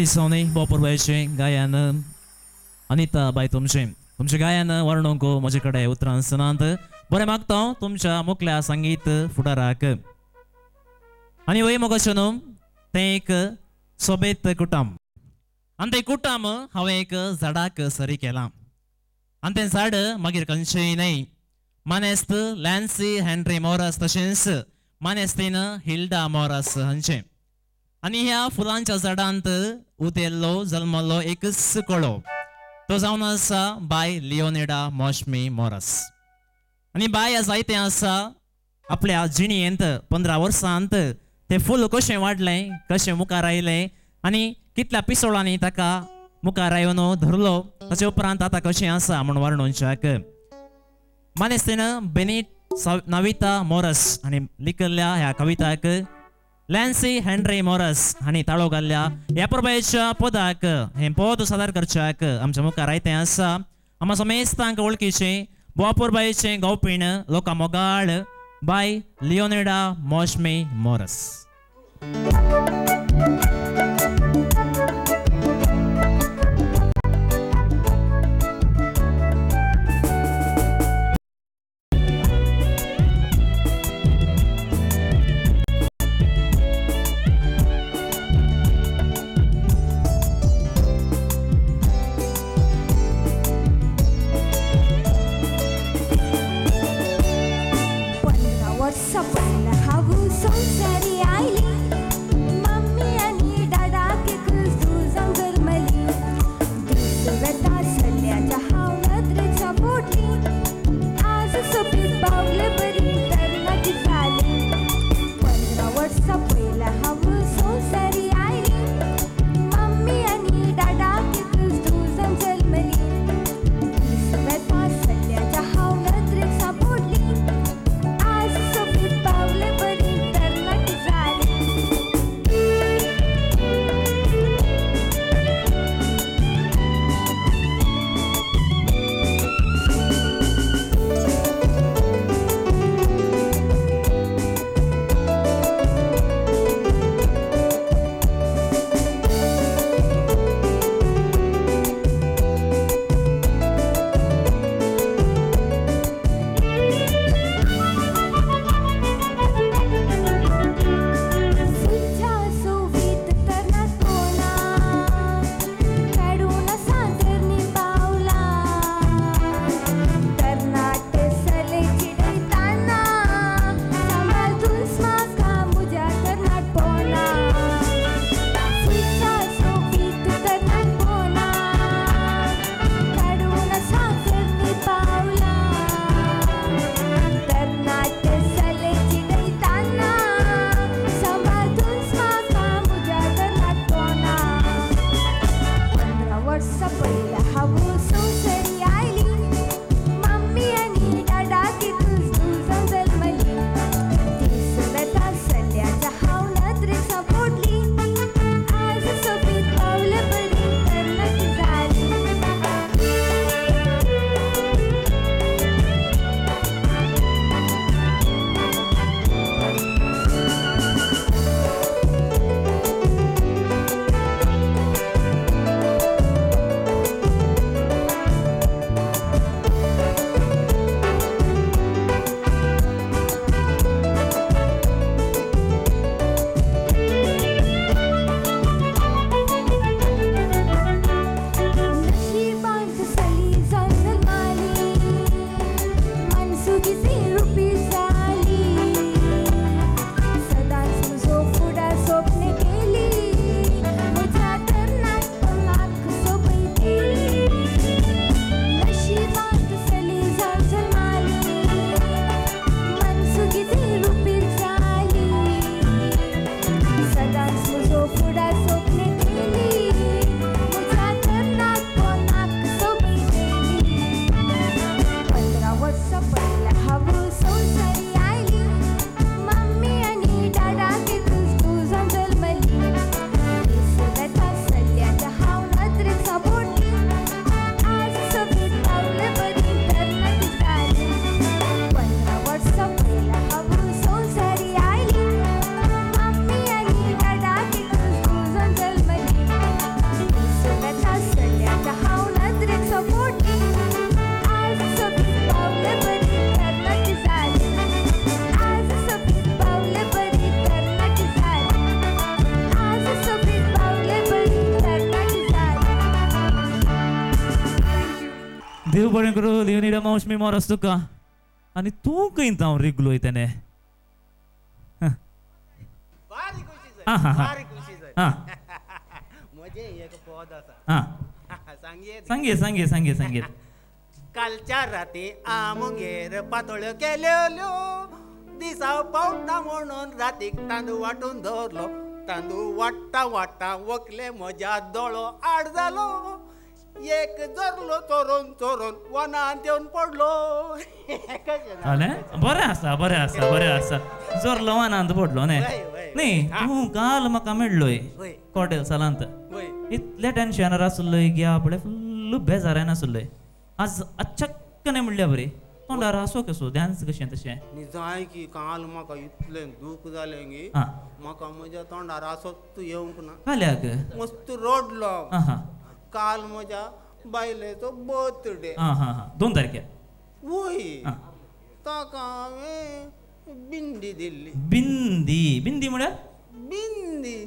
दिसांनी बोपुरबायचें गायन अनिता बाय तुमचें तुमचें गायन वर्णूंक म्हजे कडेन उतरां आसनात. बरें मागता तुमच्या मुखल्या संगीत फुडाराक. आनी वय मोगाचें न्हू तें एक सोबेत कुटुंब आनी तें कुटुंब हांवें एक झाडाक सरी केलां आनी तें झाड मागीर खंयचेंय न्हय मानेस्त लॅन्सी हेनरी मोरस तशेंच मानेस्तीन हिल्डा मोरस हांचें. आनी ह्या फुलांच्या झाडांत उदेल्लो जल्मल्लो एकच कळो तो जावन आसा बाय लियोनेडा मोशमी मोरस. आनी बाय जायतें आसा आपल्या जिणेंत 15 वर्सांत तें फूल कशें वाडलें कशें मुखार आयलें आनी कितल्या पिसोळांनी ताका मुखार येवन धरलो ताचे उपरांत आतां कशें आसा म्हूण वर्णोवच्याक मानेस्तीन बेनीट नविता मोरस हांणी लिखिल्ल्या ह्या कविताक लॅन्सी हेनरी मोरस हांणी ताळो घाल्ल्या ह्या प्रभायेच्या पदाक हें पद सादर करच्याक आमच्या मुखार आयतें आसा आमच्या समेस्तांक वळखीचें बोपुरबायेचें गावपीण लोकां मोगाळ बाय लियोनेडा मोशमी मोरस. संसारी आयली मम्मी आनी दादाक तुजां जल्मली दीस वेता सल्ल्याच्या हांव नदरेच्या पोटली आज सोबीत पावले बरी तरणाटी जाली 15 वर्सां पयल्या हांव संसारी आयली मम्मी आनी दादाक तुजां जल्मली दीस वेता सल्ल्याच्या हांव नदरेच्या पोटली आज सोबीत पावले बरी तरणाटी जाली. बरें करूं लियोनिडा मावश मी मोरस तुका आनी तूं खंय हांव रिगलोय तेणे. सांगे सांगे सांगे सांगे. कालच्या राती आमगेर पातोळ्यो केल्यो, दिसा पावता म्हणून रातीक तांदूळ वांटून दवरलो. तांदूळ वाडटा वाडटा वकले म्हज्या दोळो आड जालो. एक जरलो चोरून चोरून वनांत येवन पडलो. बरें आसा बरें आसा बरें आसा. जोरलो वनांत पडलो न्ही. न्ही तूं काल म्हाका मेळ्ळोय कॉटेल सालांत. इतले टेन्शनार आसलोय ग्या पळय फुल्ल बेजारान आसलोय. आज अचक्कने म्हणल्या बरी तोंडार हांसो कसो डान्स कशें तशें. निजाय की काल म्हाका इतलें दूख जालें की म्हाका म्हज्या तोंडार हांसोच येवंक ना. काल्याक मस्त रडलो. काल म्हज्या बायलेचो बर्थडे. 2 तारखेर. वय ताका हांवें बिंदी दिल्ली. बिंदी बिंदी म्हळ्यार बिंदी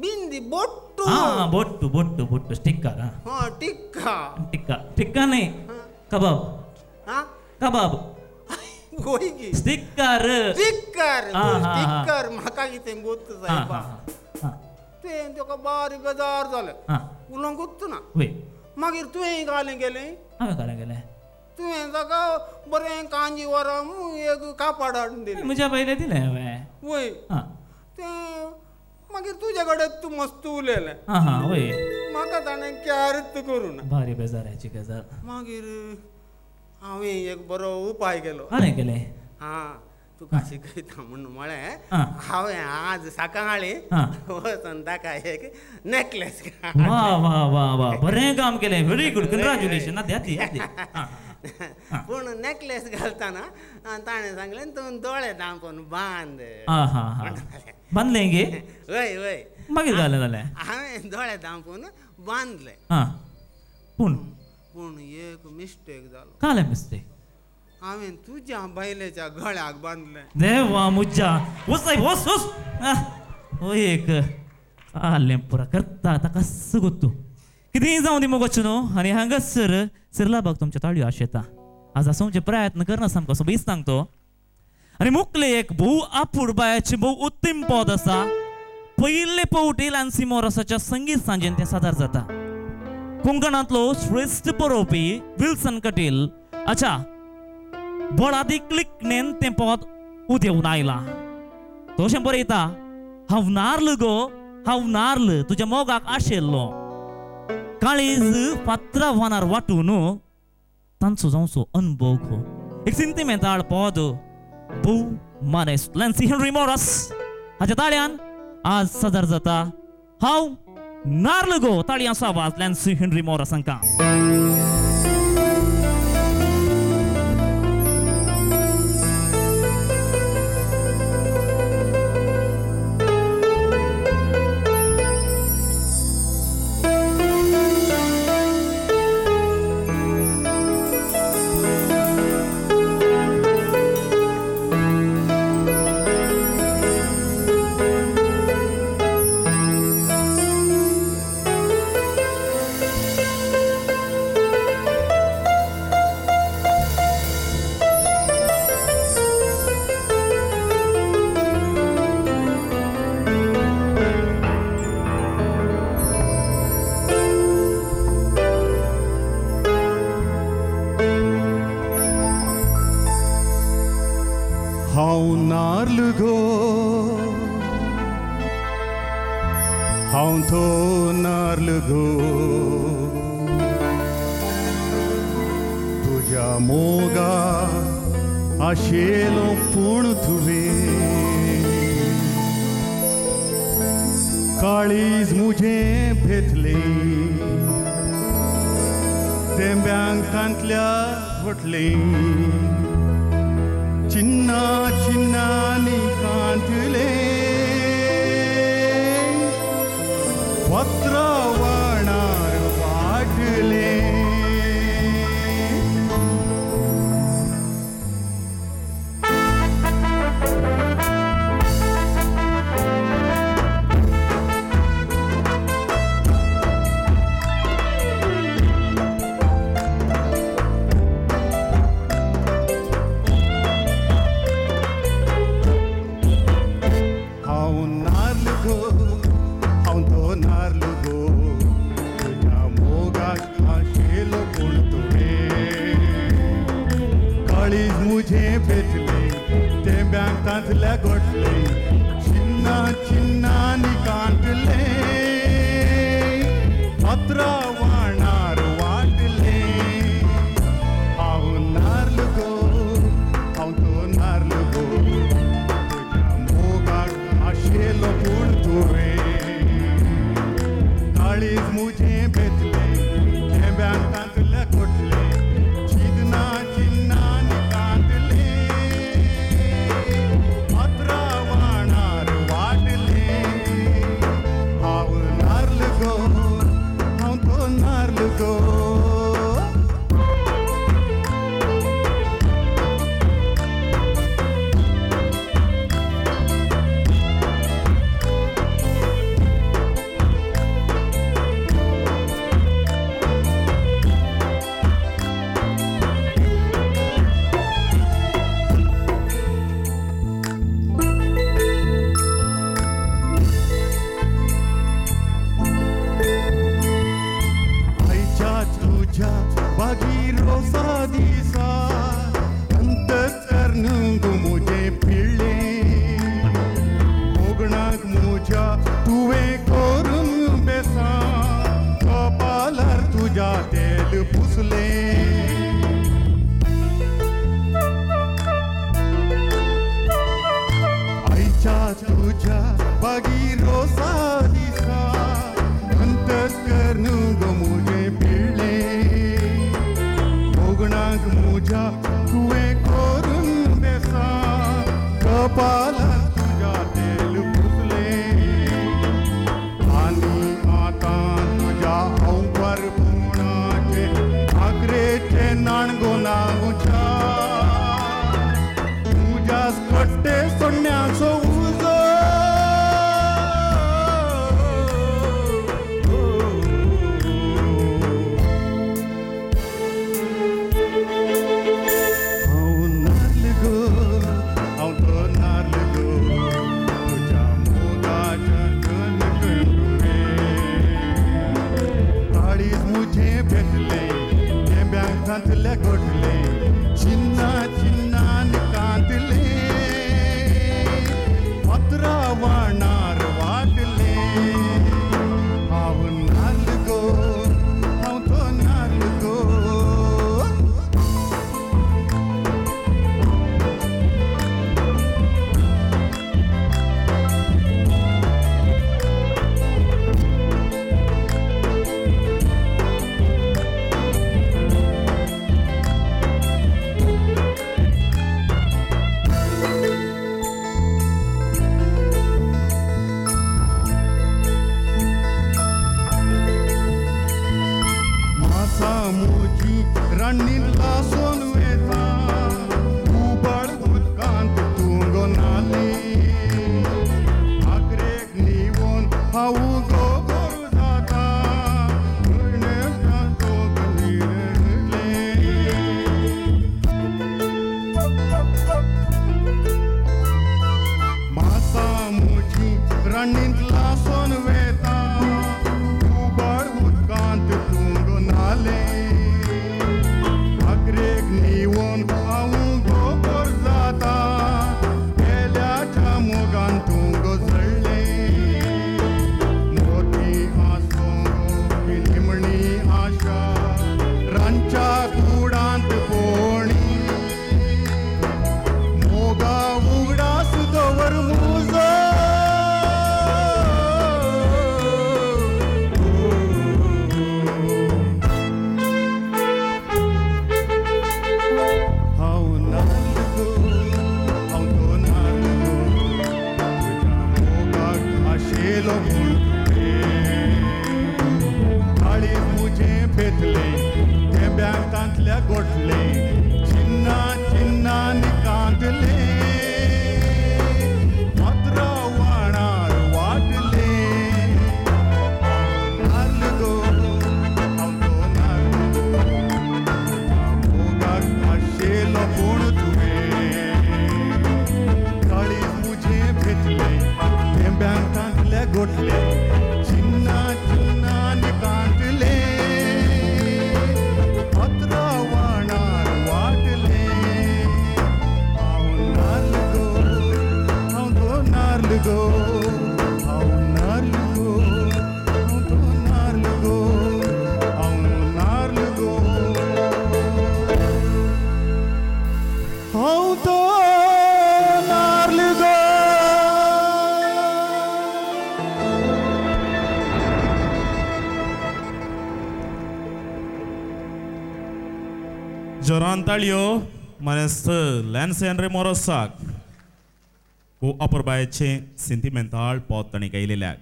बिंदी बोट्टू. बोट्टू बोट्टू बोट्टू स्टिकर. हां टिक्का टिक्का टिक्का न्ही कबाब. कबाब स्टिकर स्टिकर स्टिकर म्हाका कितें गोत्त सायबा. तुवें ताका बारीक बेजार जालें उलोवंकूच ना. मागीर तुवें घालें गेलें. हांवें घालें गेलें. तुवें ताका बरें कांजी वरम एक कापाड हाडून दिलें. म्हज्या पयलें दिलें हांवें. वय तें मागीर तुजे कडेन तूं मस्त उलयलें. वय म्हाका ताणें क्यारत करूं ना. भारी बेजाराची गजाल. मागीर हांवें एक बरो उपाय केलो. हांवें केलें. हां तुका शिकयता म्हूण म्हळें हांवें आज सकाळीं वचून ताका एक नेकलेस. वा वा वा वा बरें काम केलें. Very good congratulation. पूण नेकलेस घालतना ताणें सांगलें तूं दोळे धांपून बांद. बांदलें गे? वय वय. मागीर घालें जालें. हांवें दोळे धांपून बांदले. पूण पूण एक मिस्टेक जालो. कालें मिस्टेक? हांवें तुज्या बायलेच्या गळ्याक बांदलें. देवा मुज्जा वच सायब वच वच. एक आलें पुरा करता ताका गोत्तू कितेंय जावं दी मुगो न्हू. आनी हांगासर सिर्लाबाग तुमच्या ताळयो आशेता आज आसोवचे प्रयत्न करना सामको सोबीत सांगतो. आनी मुखले एक भोव आपुडबायाची भोव उत्तम पद आसा. पयले पावटी लान्सी मोरसाच्या संगीत सांजेन तें सादर जाता. कोंकणांतलो श्रेश्ठ बरोवपी विल्सन कटील अच्छा बळादीक लिखणेन तें पद उदेवन आयलां. तशें बरयता हांव नार्ल गो हांव नार्ल तुज्या मोगाक आशिल्लो काळीज फातरा वानार वांटून तांचो जावचो अनुभव हो एक सिंतिमेंताळ पद भोव मानेस्त लॅन्सी हेनरी मोरस हाच्या ताळ्यान आज सादर जाता हांव नार्ल गो. ताळयांचो आवाज लॅन्सी हेनरी मोरस हांकां. हांव तो नार्ल गो तुज्या मोगा आशेलो पूण तुवें काळीज मुझें भेतलें तेंब्यांक तांतल्या वटलें चिन्ना चिन्नानी कांतलें पत्रवाणार वाटलें. थेंब्यांक तांतल्या गोठले चिन्ना चिन्नांनी कांतले पत्रा वाणार वाटले हांव नार्ल गो हांव तो नार्ल गो तुज्या मोगाक आशेलो पूण तुवें काळीज मुजें भेतलें थेंब्यांक तांतल्या गोठले चिन्ना चिन्नांनी कांतले पत्रा वाणार वाटले हांव नार्ल गो हांव तो नार्ल गो. आयच्या तुज्या बागी रोसा दिसा अंतस्कर्ण गो मुजें पिळ्ळें कोगणाक मुज्या तुवें करून बेसा कपालार तुज्या तेल पुसलें. आयच्या तुज्या बागी रोसा दिसा अंतस्कर्ण गो मुजें पिळ्ळें कोगणाक मुज्या तुवें करून बेसा कपालार तुज्या तेल पुसलें आनी आतां तुज्या हांवपरपणाचें आग्रेचें नाणगो नांवच्या तुज्या कट्टे सोडण्याचो उजो. हांव नार्ल गो हांव तो नार्ल गो तुज्या मोगाच्या कणकणुवें काळीज मुजें भेतलें थेंब्यांक तांतले गोठलें चिन्ना चिन्नान कांतलें पत्रा वाणार वाटलें हांव नार्ल गो हांव तो नार्ल गो. मासा मुजी रान्नीन लासोन वेता उबाळ उदकांत तूं गो नाली आग्रेक निवोन हांव गोगोर जाता मासा मुजी रान्नीन लासोन वेता उबाळ उदकांत तूं गो नाले आग्रेक निवोन हांव गोगोर जाता पेल्याच्या मोगान तूं गो जळ्ळें मोती आसो गो निमणी आशा रांच्या कुडांत पोणी मोगा उगडास दवर मुजो. हांव नार्ल गो हांव तो नार्ल गो तुज्या मोगाक आशेलो म्हूण तुवें काळीज मुजें भेतलें थेंब्यांक तांतल्या गोठलें चिन्ना चिन्नांनी कांतलें पत्रा वाणार वाटलें हांव नार्ल गो हांव तो नार्ल गो तुज्या मोगाक आशेलो पूण तुवें काळीज मुजें भेतलें थेंब्यांक तांतल्या गोठलें चिन्ना चिन्नांनी कांतलें पत्रा वाणार वाटलें हांव नार्ल गो नार्ल गो, हांव नार्ल गो, हांव तो नार्ल गो, हांव नार्ल गो, हांव तो नार्ल गो. जोरान ताळयो मानेस्त लॅन्स हेनरी मोरोसाक वो अपुरबायेचें सिंतिमेंताळ पोत तांणी गायलेल्याक.